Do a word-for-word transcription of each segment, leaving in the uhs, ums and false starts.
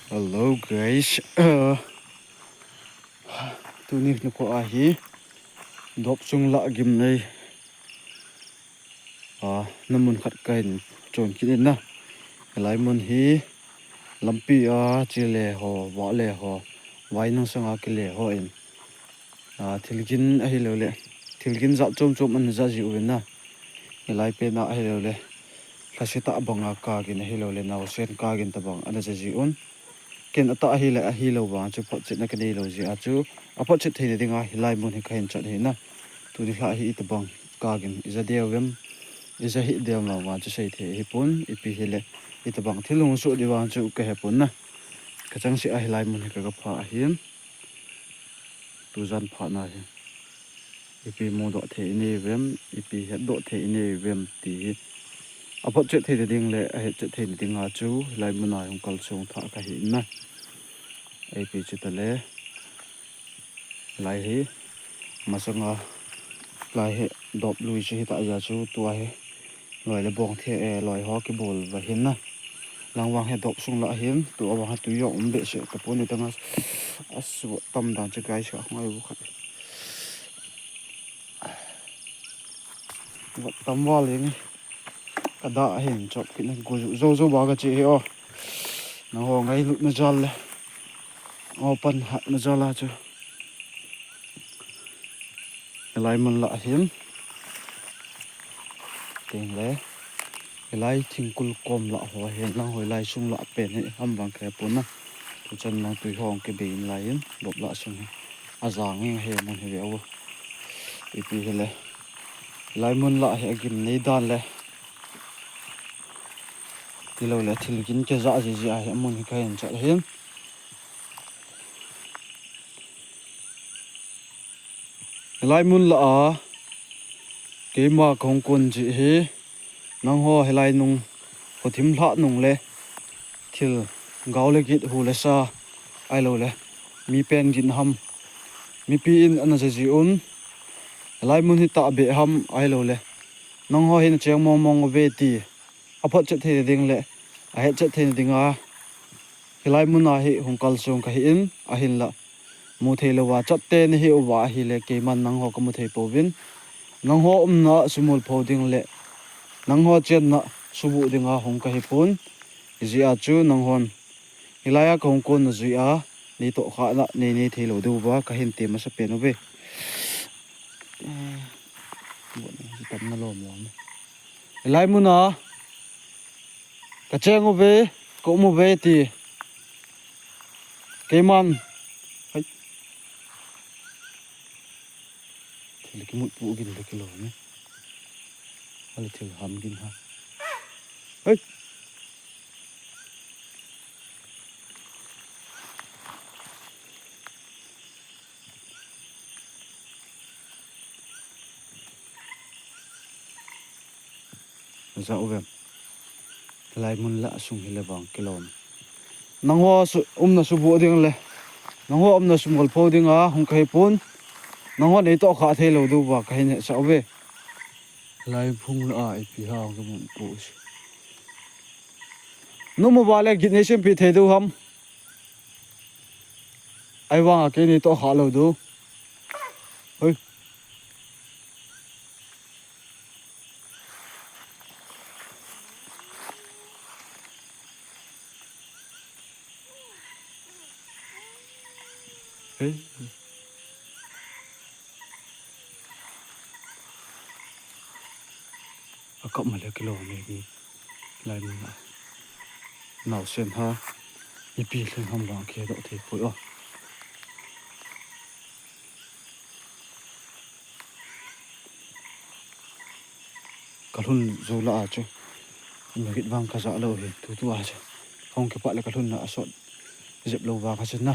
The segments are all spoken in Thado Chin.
Hello guys. Uh, tuni nikho ahi dop chung lah gimnei. Ah, na mun khat kahin chon kit in na. Hilai mun hi lampi a chele ho, vale ho, vainung sanga kile ho in. Ah, thilgin ahilou le, thilgin jat chom chom ana ja ji uvin na. Hilai pen a ahilou le, lhase tah banga kagin ahilou le, naosen kagin tabang ana ja ji un. Ken atah ahile, ahilou vang chu photchetna kanei lou jeh a chu, aphotchet theina dinga hilai mun hi kahin chot hi na. Tuni lha hi itobang kagin ija deu vem, ija hih deu vem vang chu seithei hipon, ipi hile, itobang thil hung soh di vang chu kahepon na. Kachangseh a hilai mun hi kaga pha ahin. Tujan phat na hi ipi mudoh thei inei uvem, ipi hetdoh thei inei uvem ti hi aphotchet theina ding le ahetchet theina dinga chu hilai muna hung kalsong thah kahi in na. Ipi chu tale, hilai hi masanga, hilai hi dop lui chu hitah jeh a chu tua hi loi le bong the, eh, loi ho kibol va hin na. Lang vang hi dop sung lah hin, tua vang hi tui jong um behseh tapon, itanga asu tam dan chu guys, ka ngai u khat. Vat tam val jeng e. Kada hin chop kit na, go jou jou ba kache hi o. Nangho ngailutna jal le, open hatna jal a chu hilai mun lah hin, tengle hilai thingkul kom lah ho hin, lang hilai sung lah pen hi ham vang kahepon na. Tuchan lang tui ho kibei in lai in, dop lah sung hi ajang in ahe mun hi ve u. Ipi hile, hilai mun lah hi agimnei dan le, tilou le thilgin kija ji ji ahi, amun hi kahin chot hin. Hilai mun lah a keima kahung kon ji hi, nangho hilai nung, khothim lhah nung le, thil gao le git, hu le sa, ahilou le, mi pen gin ham, mipi in ana ja ji un, hilai mun hi tahbeh ham, ahilou le, nangho hin acheng mong mong uve ti aphotchet theina ding le ahetchet theina dinga hilai muna hi hung kalsong kahi in, ahinla muthei louva chatte nahi uva ahile, keiman nangho kamu thei pouvin, nangho umna sumil pho ding le nangho chenna subuh dinga hung kahipon, hijeh a chu nanghon hilai a kahung konna jui a neitohkhahna neinei thei lou diuva kahin ti masapen uve. Hilai muna kacheng uve, kaum uve ti keiman, hai, thil kimutpu gin le kilou ne, ale thil ham gin ha, hai. Jao vem. Hilai mun lah sung hile vang kilou ne. Nangho umna subuh ding le nangho umna sumil pho dinga hung kahipon, nangho neitohkhah thei lou diuva kahin hetsah uve. Hilai phung lah a ipi ham kamu poi. Nom uva le git neisempeh thei diu ham. Ahivanga kei neitohkhah lou diu. Hoi. Hei. Akap ma le kilou me hi. Hilai mun a naosen ha, ipi lheng ham vang kihedoh thei poi o. Kalhun jou lah a chu, nagit vang kaja lou hi, tutu a chu. Hung kipat le kalhunna asot jep lou vang a chu na.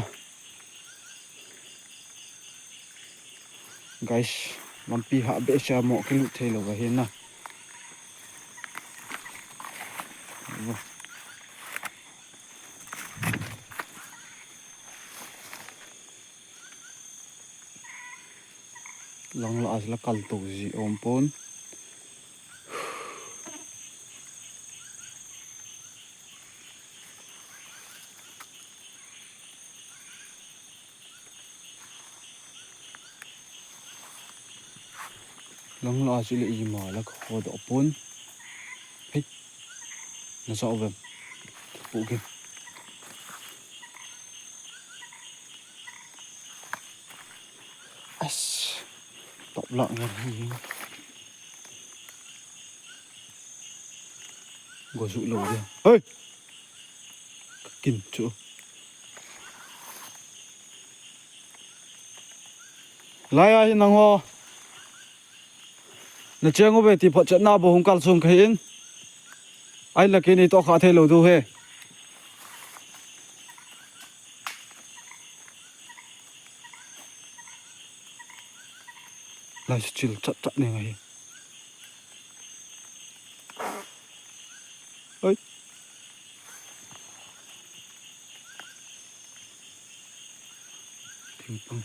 Guys, lampi hah behseh a moh kilut thei lou ahi na. Lang lah a chu la kal to ji um pon. Lang la chu le ima la ka ho do pon. Hei. Na sa ove. Pu ke. As. Top la ngan hi. Go zu lo dia. Hei. Kin chu. Lai a hi nang ho. Na cheng uve ti photchetna bou hung kalsong kahin. Ahinla kei nei toh kha thei lou diu ahi. Lai chu chil chat chat nei ngai. Oi. Thingpang.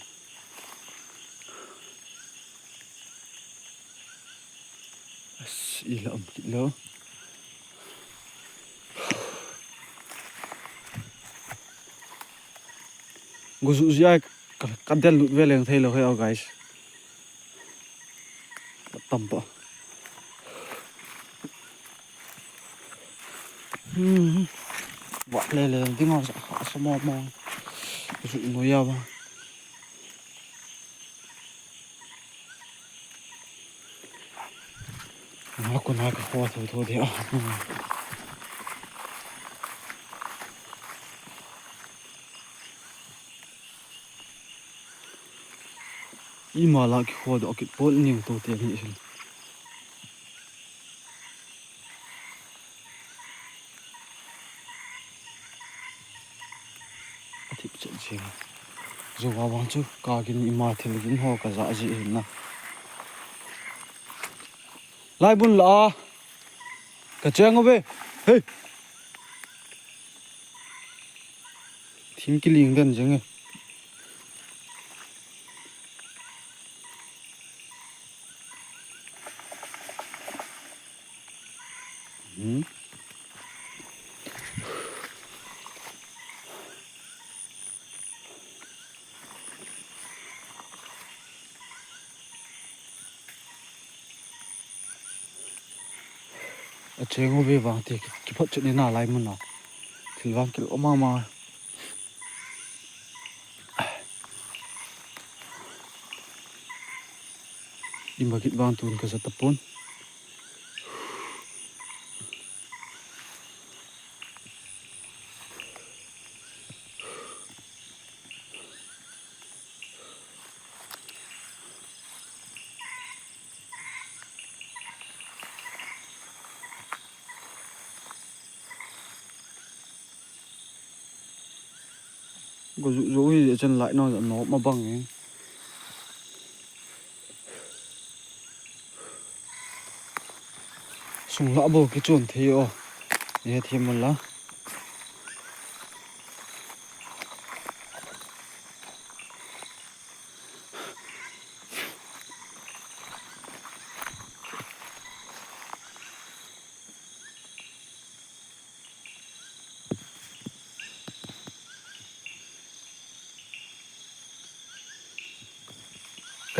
As, ila um kit lou. Go zu zu ai ka, ka del lut ve leng thei lou he, oh, guys. Tam pa. Hmm. Wa le le ding a sa, sa mo mo. Zu no ya ba. Nga ko na ka ho tho tho de a. Ima la ki ho do kit pon ning to te ni sin. Athip chet jing. Zo wa wang chu ka kin ima thil gin ho ka ja ji hin na. Lai bun la. Ka cheng uve. Hei. Thing kiling den jeng e. Hmm. A cheng uve vang te ki, ki phot chut ni na lai mun na. Thil vang kil o ma ma. Ima kit vang tun ka sa tapon. Go zu zu hi chen lai no no ma bang e. Sung la bo ki chun thei o. Ni he thim la.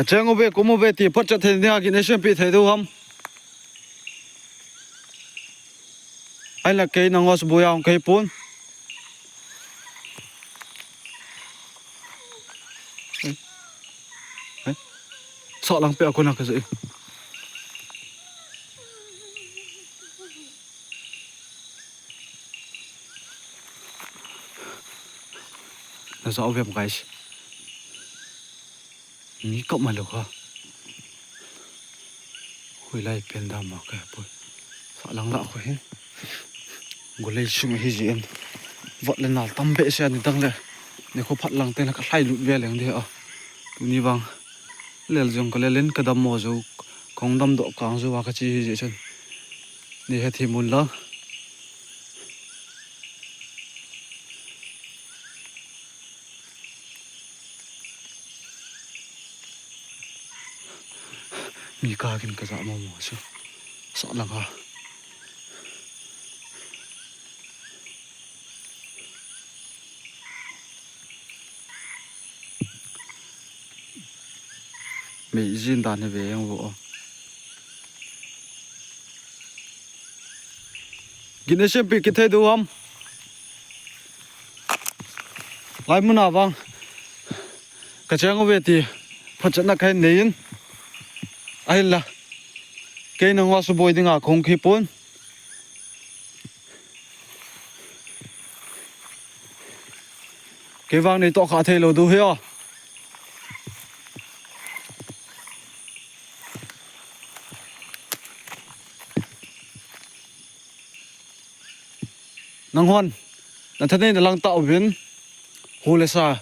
Ka cheng uve, kum uve ti phot chat thei nia kin ei sempeh thei diu ham. Ahinla kei nang ho sa boi a hung kei pon. Sa lang pe a kona ka ja e. Na ja uvem, guys. Mi kap ma lou ha. Hoilai pen dam ma ka poi. Sa lang la ko he. Golei sung hi jin. Vot le nal tam behseh a ni dang le. Ni kho phat lang te la ka lhai lut ve leng de a. Tuni vang. Lel jong ka lel in ka dammo jou. Kong damdoh kang jou a ka chi hi jeh chun. Ni he thim un lang. Mi ka kin ka ja mo mo chu. Sa lang ha. Mei jin dan hi ve jeng vo. Gin nei sempeh kit thei diu ham. Lai mun a vang ka cheng uve ti photchetna kahin nei in. Ahinla, kei nangho suboi dinga kahung kipon. Kei vang nei tohkhah thei lou diu hi o. Nanghon nathanei nalang tah uvin, hu le sa,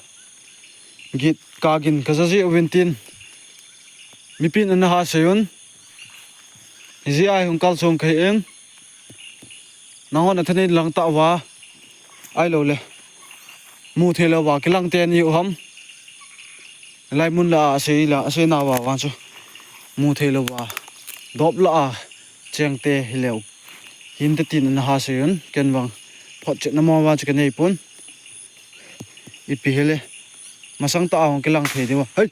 gin ka gin ka jaji uvin tin, mipin ana ha sei un. Hijeh a hi hung kalsong kahi in. Nanghon nathanei nalang tah uva, ahilouleh mu thei louva kilang te nahiu ham. Lai mun la a asei la, asei nauva vang chu mu thei louva dop la a cheng te hileu hinte tin ana ha sei un. Ken vang photchetna mo vang chu kanei pon. Ipi hile masang tah a hung kilang thei diu a. Hei.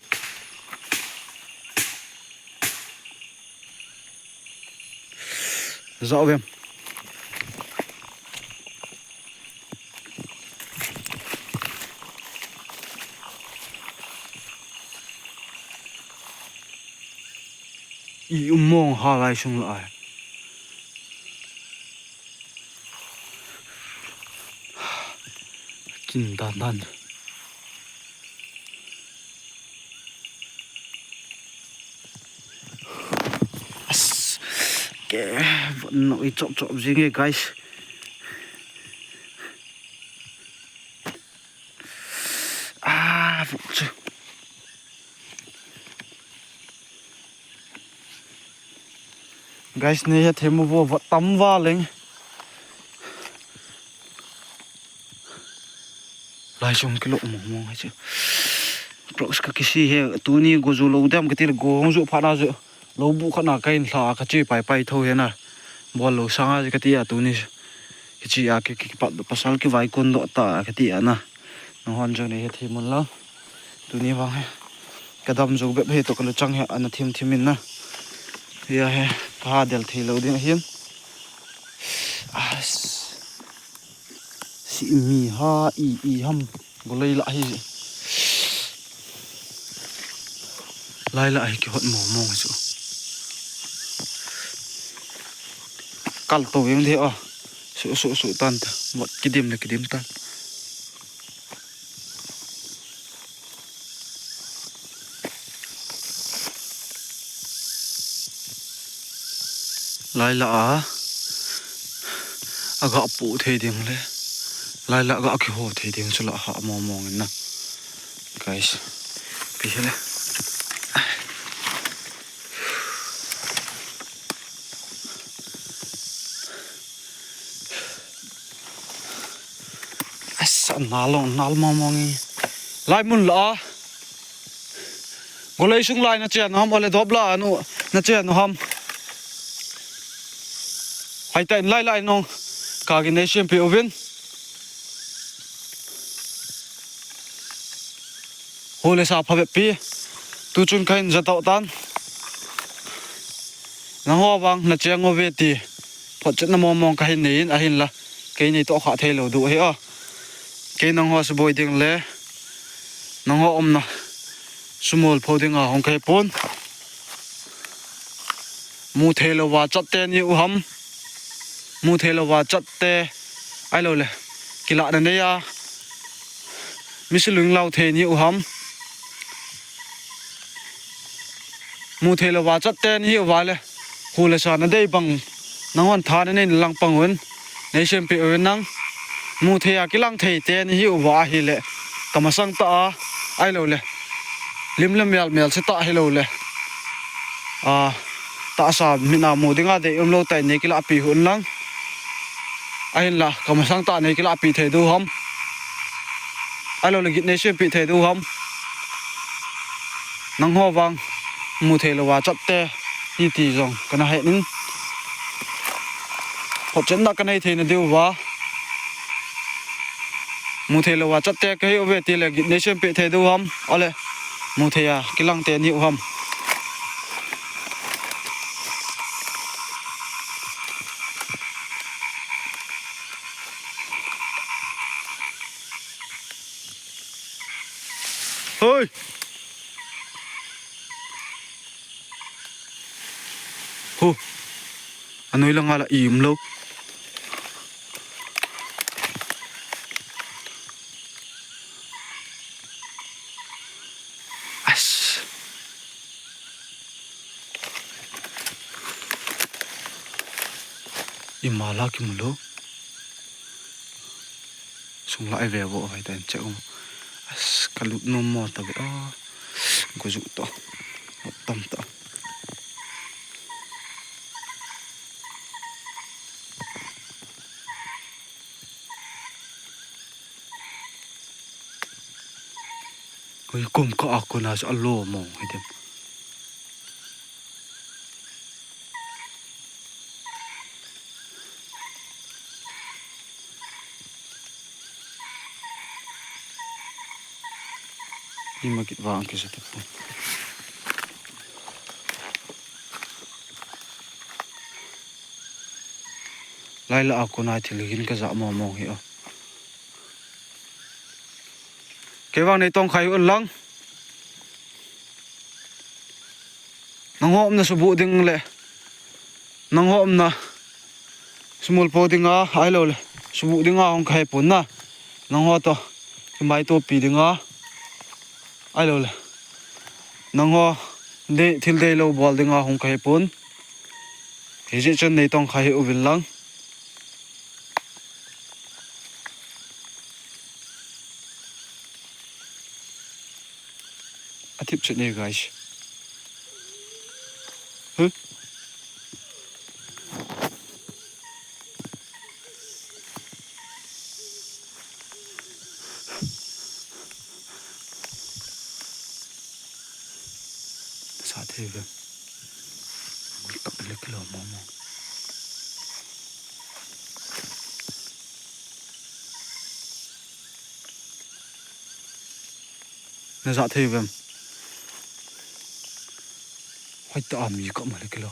Za vem. I um mong ha lai sung lai. Kin dan dan. As, ke, von no i chop chop jing e, guys. Ah, von chu. Guys, nei hethei mo vo, von tam va leng. Lai sung kilo mong mong hi chu. Crocs ka kisi he, tuni go ju lou dem kati le go hung ju phat na chu. Lou bu khat na kahin lha ka chi pai pai tho he na. Bol lou sanga kati a tuni. Kichi a ki, ki, pa, pasal kivai kun doh ta kati a na. Nanghon jong nei hethei mo lou. Tuni vang hi. Ka dam jou bep hi toh ka luchang hi ana thim thim in na. Hia hi ka ha del thei lou ding ahin. As. Si mi ha i i ham. Golei la hi. Lai la hi kihot mo mo chu. Kal to veng de o. Su su su tan ta. Mot kidim le kidim tan. Lai la a, aga pu thei ding le, lai la aga kiho thei ding chu la ha mo mo ngin na. Guys, pi le. Asa nalong nal mo mo ngi. Lai mun la. Golei sung lai na chen ham ole dop la anu na chen ham. Hai ta in lai lai nong. Ka gin nei sempeh uvin. Hu le sa phabep pi. Tu chun kahin ja tau tan. Nangho vang na cheng uve ti photchetna mo mong kahin nei in ahin la. Kei nei tohkhah thei lou diu hi o. Kei nangho suboi ding le. Nangho umna. Sumol pho dinga hung kahi pon. Mu thei louva chat te nahiu ham. Mu thei louva chat te. Ahilou le. Kilah na nei a. Misi lunglau thei nahiu ham. Mu thei louva chat te nahiu va le. Hu le sa na dei bang. Nanghon tha na nei lang pang un. Nei sempeh uvin nang. Mu thei a kilang thei te nahiu va ahile. Ka masang ta a. Ahilou le. Lim le mial mial se ta hilou le. A, tahsa mina mu dinga dei umlou tai nei kilah pi hun lang. Ahin la, ka masang ta nei kilah pi thei diu ham. Ahilou le gin nei sempeh thei diu ham. Nangho vang, mu thei louva chat te, hi ti jong, kana he nin. Photchetna kanei thei na diu va. Mu thei louva chat te kahi uve ti le gin nei sempeh thei diu ham. Ole, mu thei a, kilang te nahiu ham. Hoi. Ho. Anoi langa la i um lou. As. Ima la kimu lou. Sung la i ve vo hoi tan che um. As, ka lut nom mo ta ve a. Ko ju to. Tam ta. Hoi kum ka a kona sa lo mo hoi dem. Ima kit vang kisa te pun. Lai la a kona thil hin ka ja mo mo hi o. Kei vang nei tong khai un lang. Nangho umna subu ding le. Nangho umna sumul po dinga, ai lo le. Subu dinga hong ka he pun na. Nangho to. Kimai to pi dinga. Ai lo le. Nangho de, thil dei lo bol dinga hong ka he pun. Hijeh chun nei tong khai uvin lang. A thip chet nei, guys. Huh? Sa thei ve. Ngul tak le kilo mo mo. Na ja thei vem? Hoi ta a mi ka ma le kilo.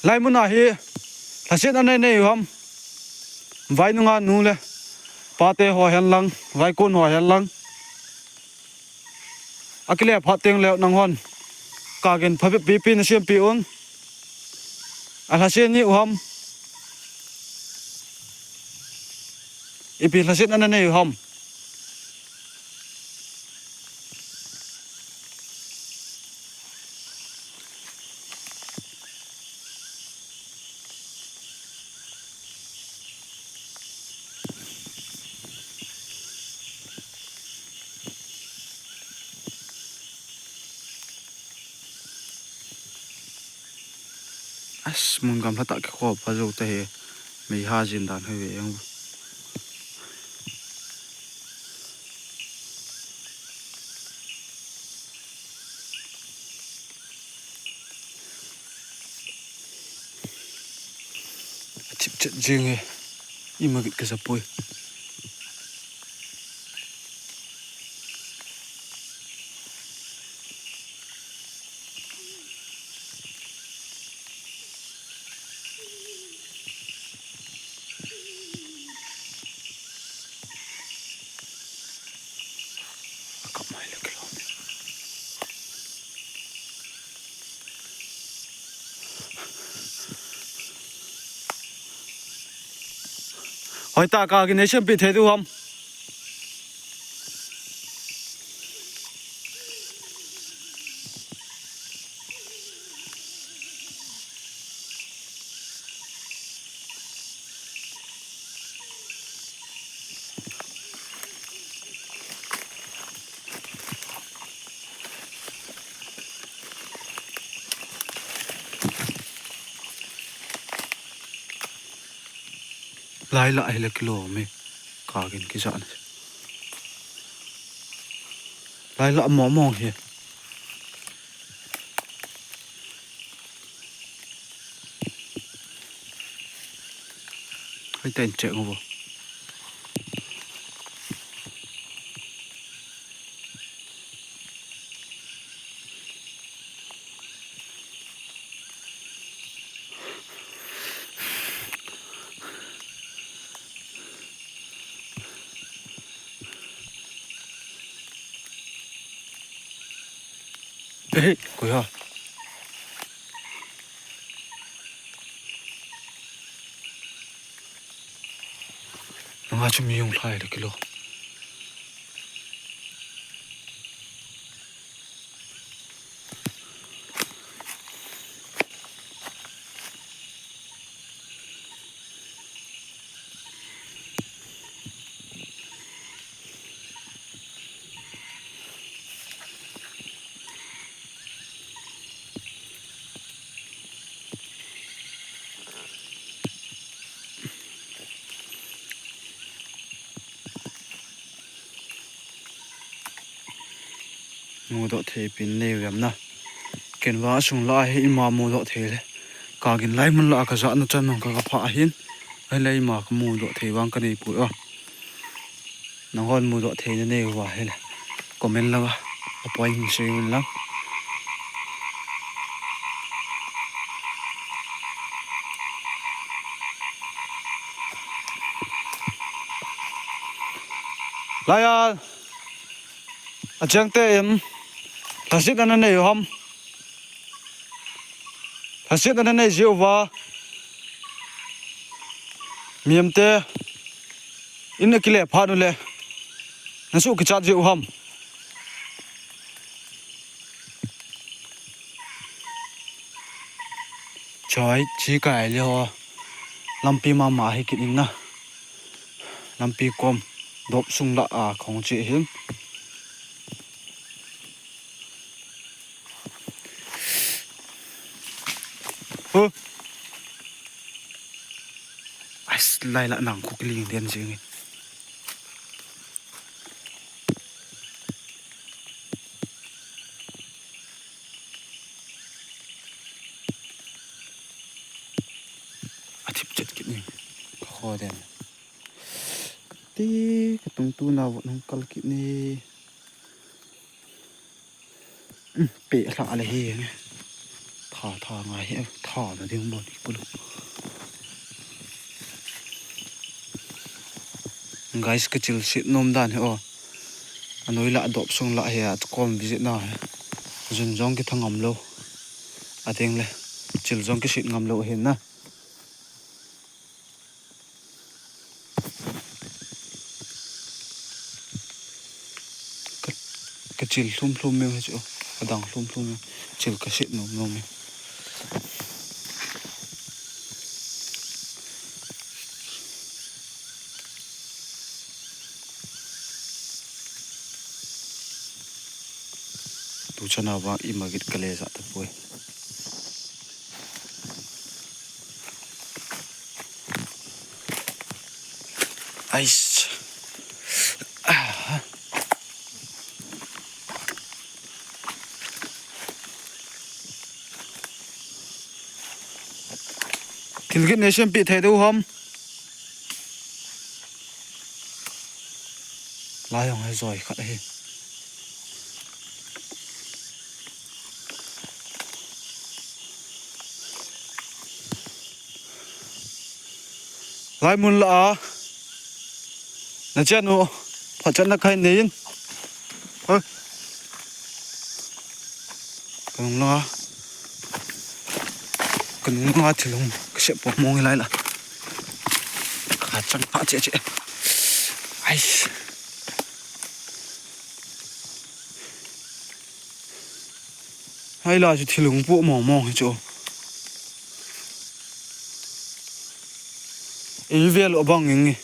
Lai mun a hi. Lhaset ana nei u ham. Vai nunga nu le. Pa te ho hen lang. Vai kon ho hen lang. A kile phat teng le nanghon. Ka gen pha pi pi na siam pi un. A lhaset ni u ham. Ipi lhaset ana nei u ham. As, mun gamla tah kikho pha jou ta hi. Mei ha jin dan hoi ve jeng. Chip chet jing e. Ima git ka sa poi. Hoi ta ka kin nation pi the du ham. Lai la hile kilo me. Ka gin kisa na. Lai la mo mo hi. Hai ten che ngo. Ei, koi ham? Nanga chu mi hung lhai le kilo. Mudoh thei pen nei u em na. Ken vang asung lah a hi ima mudoh thei le. Ka gin lai mun lah a ka jahna chan nung ka ka phah ahin. Ahile ima ka mudoh thei vang ka nei poi o. Nanghon mudoh thei na nei uva ahile comment langa a point hin sei un lang. Laiya, acheng te em, lhasetna na nei u ham? Lhasetna na nei jeh uva, mihem te in akile phat u le, na suh kichat jeh u ham? Choi, chi kai le ho. Lampi mama hi kit in na. Lampi kom. Dop sung lah a khong chi hin. Huh. Ais, lai lah nang khu kiling den jing in. Athip chet kit ni. Ka kho den. Kati ka tung tu na vot hung kal kit ni. Um, pe hla le hi. Tha, tha ngai hi, tha na ding bon hi pulu. Guys, ka chil sit nom dan hi o. Anoi lah dop sung lah hi a, kom visit na hi. Jun jong ki tha ngam lou. Ading le, chil jong ki sit ngam lou hi na. Ka, ka chil hlum hlum meu hi chu, ka dang hlum hlum meu, chil ka sit nom nom meu. Tu chana vang ima git ka le ja tapoi. Ais. Ah. Thil gin nei sempeh thei diu ham. Lai jong hi joi khat ahi. Lai mun lah a. Na chen u. Phat chan na khai nei in. Hoi. Ka nung langa, ka nung langa thil hung ka sep po mong hi lai la. Ka chang pha che che. Ais. Hai la chu thil hung po mong mong hi chu. Ei vel u bang ing e.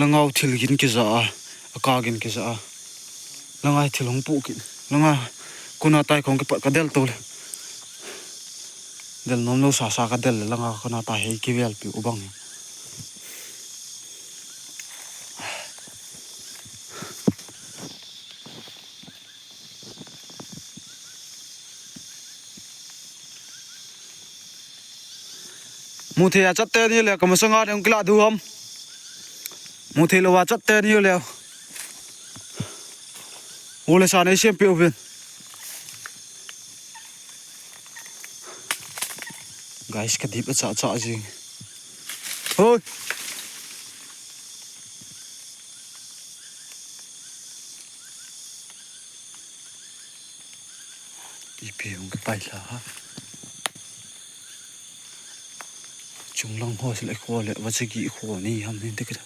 Langa u thil gin kija a, a ka gin kija a. Langa hi thil hung po kit. Langa kona tai kong kipat ka del to le. Del nom lou sa sa ka del le langa kona tai hi kivel pi u bang. Mu thei a chat te ni le, ka masanga ding kila du ham. Mu thei lou a chat te ni le. U le sa nei sempeh uvin. Guys, ka dip a cha cha jing. Hoi. Ipi hung kipai lha ha. Chunglang ho sile kho le, vachagi kho ni ham ni te kita.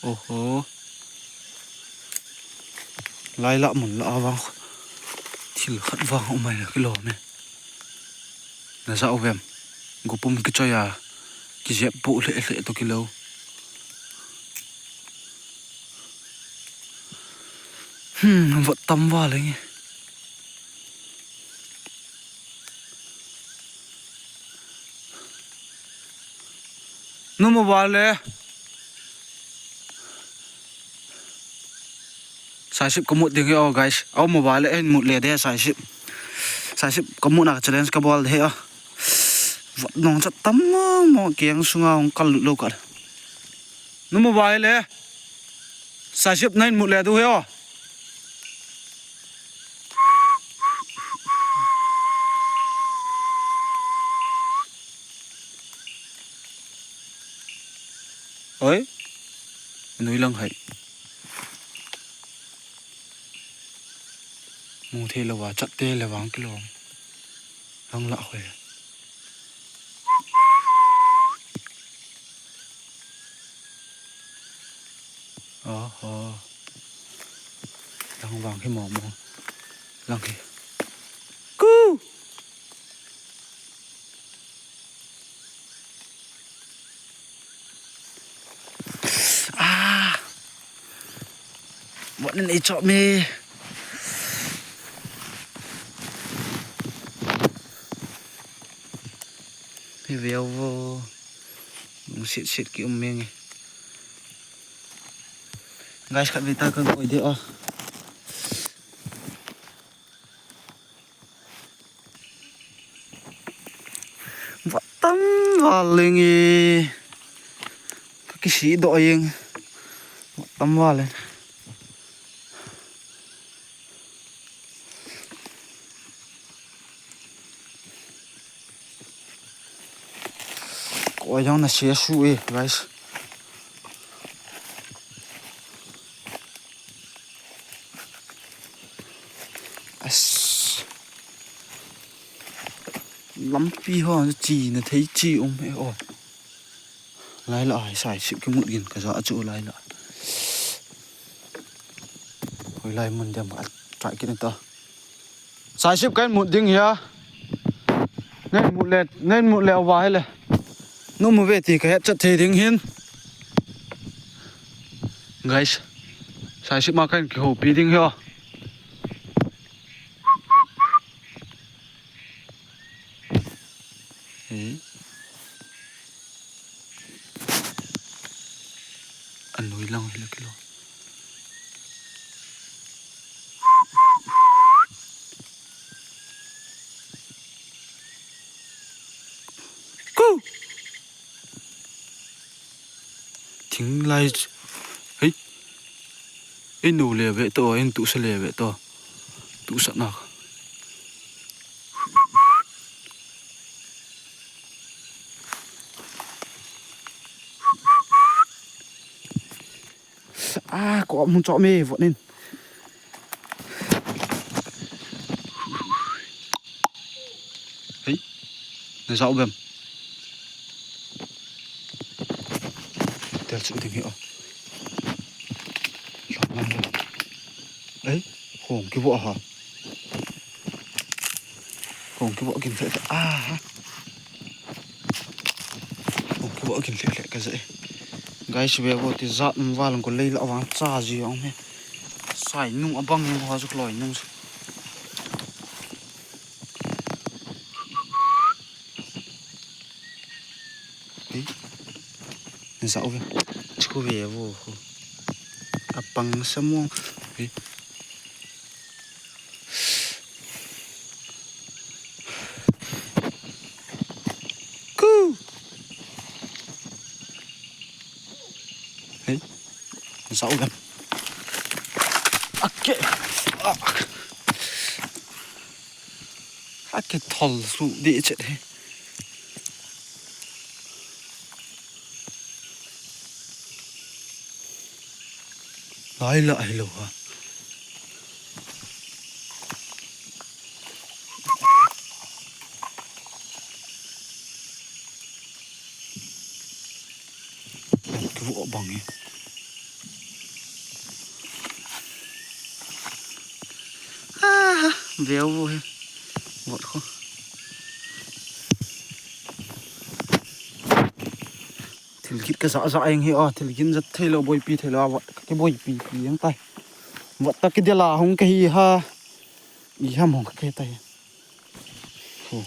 Oho. Lai lah mun lah avang. Thil khat vang umai la kilom e. Na ja uvem. Gupum kichoi a. Kijep pu le le to kilo. Hmm, vot tam va lenge. Nu mobile le. Saisip ka mut ding hi o, guys. Au mobile le, eh, mut le de saisip. Saisip ka mut na challenge ka bol de hi o. Vot nong chat tam mo, mo keng sunga hong kal lut lo ka. Nu mobile le. Saisip na in mut le du hi o. Oi. Nui lang hai. Mu thei lou va, chat te le vang kilom. Lang lah hoi. Oho. Lang vang hi mo mo. Lang hi. Ku! Ah. Vot nin ei chop me. Hi veo vo. Nung sit sit ki um menge. Guys, khat ve ta kan koi de o. Vot tam va lenge. Ka kisi doh jeng. Vot tam va leng. Ko jong na se su e, guys. As. Lampi ho chi na thei chi um e o. Lai lah ai, saisip ki mut gin ka ja chu lai lah. Hoi lai mun dem ka try kit ta. Saisip ka in mut ding hia. Ngai mut le, ngai mut le va hi le. Nu mu ve ti ka het chat thei ding hin. Guys. Saisip ma ka in kihopi ding hia. Hi. Anui lang hi le kilo. Ku! Thing lai ch-, hei. Ei nu le ve to, ei tu sa le ve to. Tu sa na. Ah, ko mu cho me vot nin. Hei. Na ja uvem. Tel chu ding hi o. Lang lang lang. Ei, hong kivo ha. Hong kivo kin fe. Ah. Hong kivo kin fe fe ka je. Guys, ve vo ti jat um va lang ko lei la vang cha ji ong he. Sai nung abang nung ha ju kloi nung. Hei. Na ja uvem. Chu ve vo ho. Apang sa mo. Hei. Ku. Hei. Na ja uvem. Ake. Ah. Akithol su di chet he. Lai la hi lo ha. Kivo bang hi. Ah, veu vo hi. Vot ko. Thil kit ka za za eng hi a, thil kin zat thei lo, boipi thei lo, a vot ka boipi pi eng tai. Vot ta ki dela hung ka hi ha. I ham hung ka ke tai. Hu.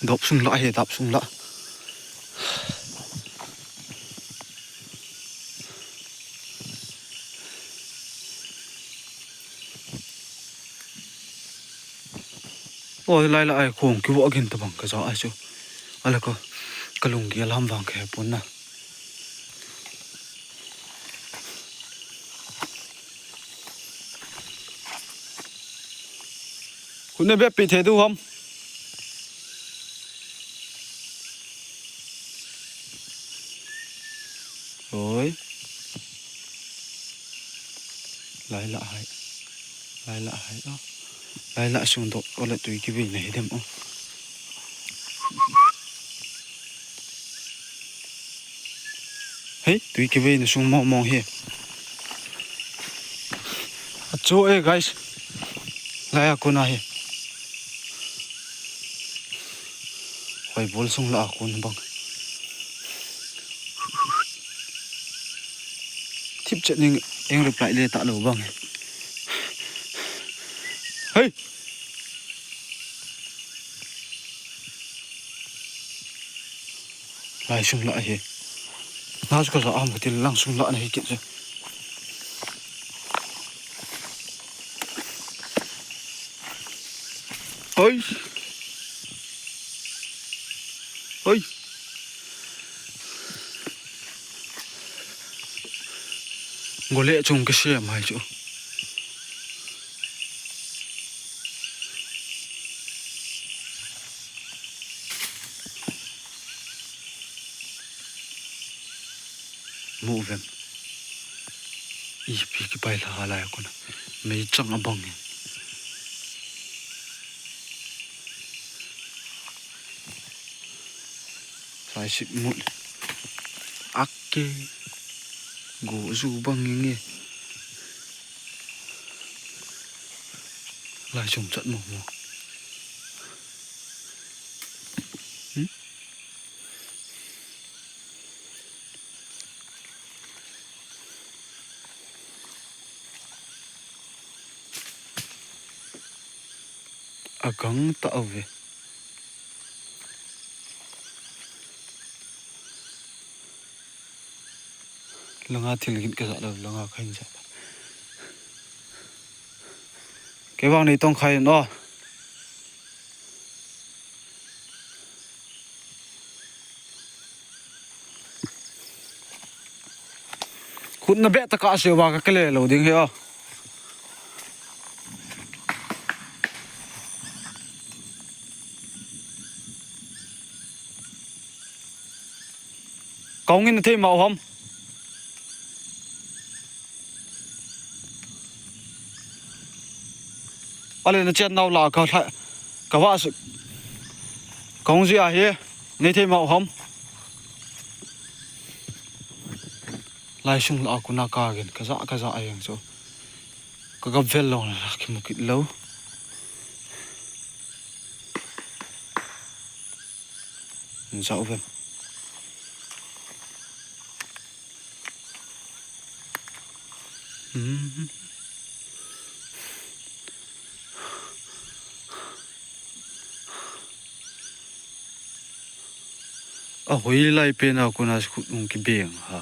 Dop sung la he, dop sung la. Oi, lai la ai khong ki wa gin ta bang ka za ai chu. Ala ko ka lung ki alam bang ke pun na. Khun na bep pi the du ham. Oi. Lai la hai. Lai la hai o. Lai la sung dok o la tui ki vei na hi dem o. Hei, tui ki vei na sung mong mong hi. Achu e, guys. Lai a kun a hi. Hoi bol sung la a kun bang. Thip chet ning eng reply le ta lo bang. Hei. Lai sung la hi. Na chu ka za am ka til lang sung la na hi kit je. Oi. Oi. Gole chung ka siam hai chu. Mu vem. Ipi ki pai la lai kuna. Mei chang a bang. Sai sik mut. Akke. Go zu bang nge. Lai chung chat mo mo. Hmm? A kang ta ave. Langa thil gin ka za lo, langa khain za. Ke bang nei tong khai no. Khut na be ta ka se wa ka kele lo ding he o. Kong in thei ma ham. Ale na chen nau la ka thla, ka va su. Kong ji a hi, nei thei ma ham. Lai sung la kuna ka gen, ka za, ka za a yang chu. Ka ga vel lo na, ki mu kit lo. Za u vel. A hoi lai pen a kona khut nung kibeng ha.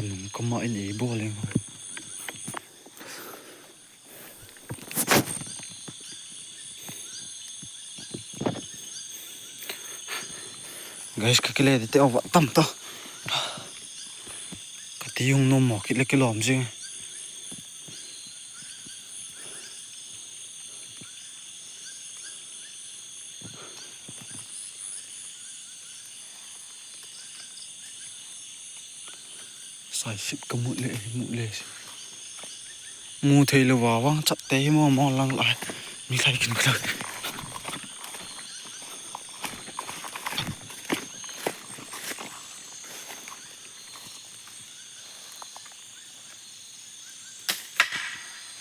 Nung kama in ei bol eng. Guys, ka kile te ova tam ta. Ka ti jong nom mo kit le kilom jing. Sai sip ka mut le, mut le. Mu thei lou va vang chat te hi mo mo lang lai. Mi lai kin kla.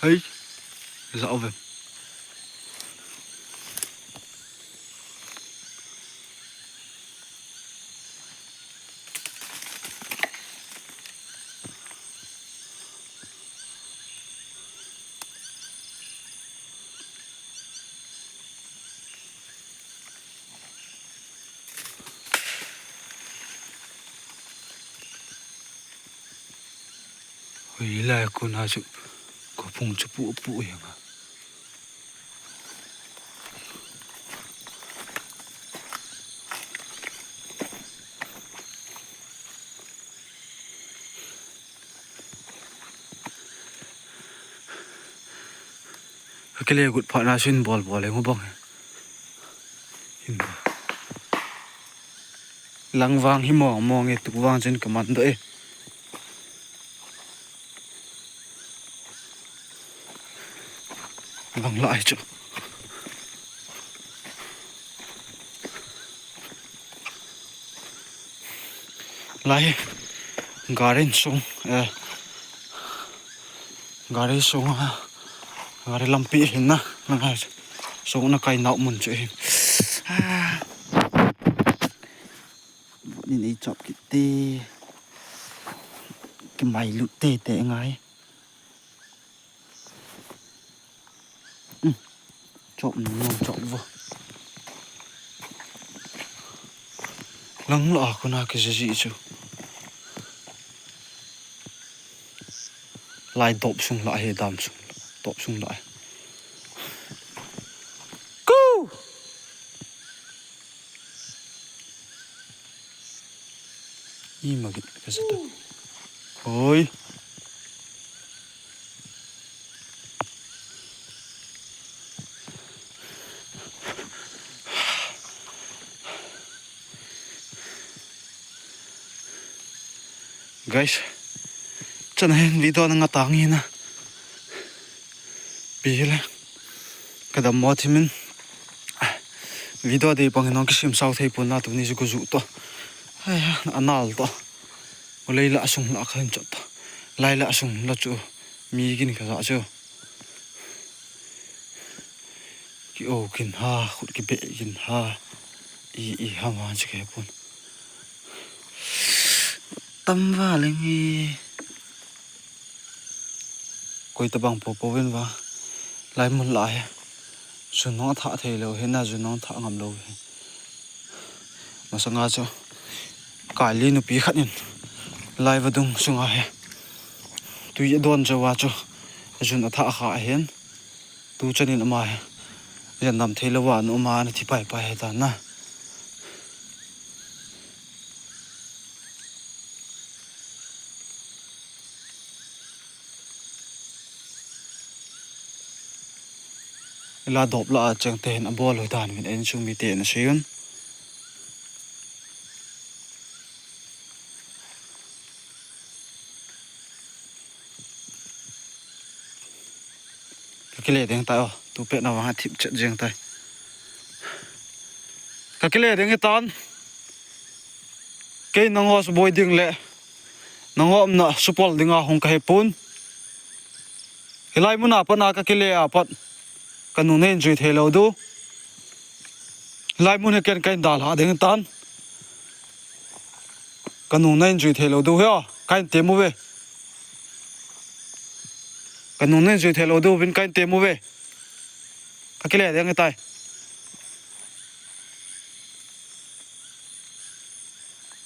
Hei. Za ove. Hoi lai kona chu, ko phung chu pu pu hi nga. Ka kile gut phat na sin bol bol e ngo bang. Hin bol. Lang vang hi mong mong e, tu vang chen ka man doh e. Lang lai chu. Lai, gari sung, eh, gari sung, ah, gari lampi hin na, lang lai chu. Sung na kai nau mun chu hin. Ah. Nin ei chop kit te. Kimai lut te te ngai. Hmm. Chop nom chop vo. Lang la kona kije ji chu. Lai dop sung la he dam sung. Dop sung la. Ku! Ima git ka sa ta. Hoi. Guys, chana hin video na nga tang hi na. Pi hi le. Ka dam mo thimin. Video dei pang hin hong kisim sao thei pon na tuni chu ka ju to. Ai ha, anal to. U lei la sung la khan chot to. Lai la sung la chu. Mi gin ka ja chu. Ki o gin ha, khut ki be gin ha. I, i ha ma chi ke pon. Tam va leng hi. Koi tabang po po vin va. Lai mun la he. Jun nong tha thei lou he na, jun nong tha ngam lou he. Masanga chu. Kali nupi khat in. Lai vadung sunga he. Tui don chu va chu. Jun a tha kha hen. Tu chanin ama he. Jan dam thei lou va nu ama na thi pai pai he ta na. Ila dop la a cheng te hin a bol hoi dan min en chung mi te na siyun. Ka kile ding tai o, tu pet na vang a thip chet jeng tai. Ka kile ding hi tan. Kei nangho suboi ding le nangho umna supol dinga hung ka he pon. Hilai muna pat na ka kile a pat ka nung nei jui thei lou du. Hilai mun he ken ka in dalha ding tan. Ka nung nei jui thei lou du he o, ka in te mu ve. Ka nung nei jui thei lou du vin ka in te mu ve. Ka kile ding tai.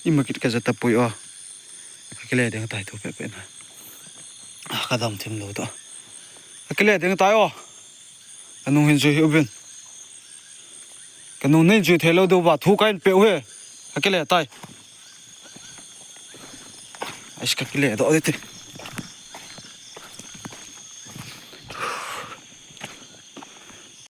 Ima kit ka ja ta pui o. Kile ding tai tu pe pe na. Ah, ka dam thim lou to. Ka kile ding tai o. Ka nung hin jui hi uvin. Ka nung nei jui thei lou diu va thu ka hin pe u hi. Ka kile tai. Ais ka kile doh ding te.